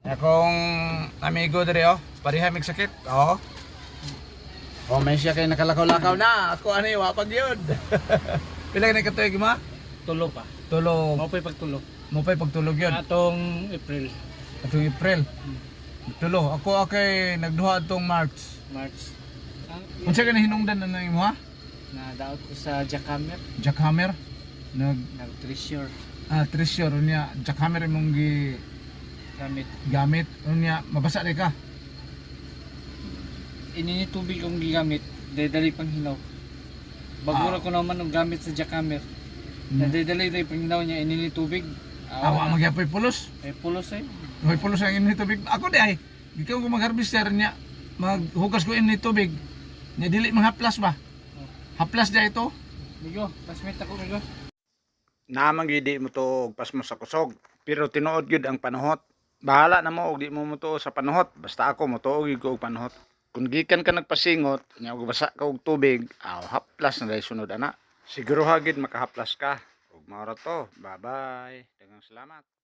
Akong amigo diri oh, pareha mig sakit. Oh. Oh, may siya kay nakalakaw-lakaw na. Ako ani wa pag yun. Pila ka katuig ma? Tulo pa. Tulog. Mao pa'y pagtulo. Mo pa'y pagtulog yun. Atong April. Atong April. Tulo. Ako okay nagduha atong March. March. Ah, Unsa ka hinungdan na imo ha? Nadaot ko sa jackhammer. Jackhammer. Nag Nag-treasure. Treasure unya jackhammer imong gi Gamit. Gamit unya mabasa di ka. Ini ni tubig ang gigamit. Dali pang hinaw. Bagura ko naman ang gamit sa jackhammer. Nadidali dali pang hinaw niya ini ni tubig. Awa magyapoy pulos. Eh pulos eh. May pulos ang ini tubig. Ako di ay gikan ko mag-harvester niya maghugas ko ini tubig. Nya dili manghaplas ba? Haplas di ito. Migo, pasmit ako migo. Naman gyud di mo to og pasmo sa kusog, pero tinuod gyud ang panuhot. Bahala na mo og di mo motuo sa panuhot, basta ako motuo gyud ko og panuhot. Kung gikan ka nagpasingot, nya og basa ka og tubig, aw haplas na dahil sunod ana. Siguruha gyud makahaplas ka. Ug mao ra to. Bye-bye. Daghang salamat.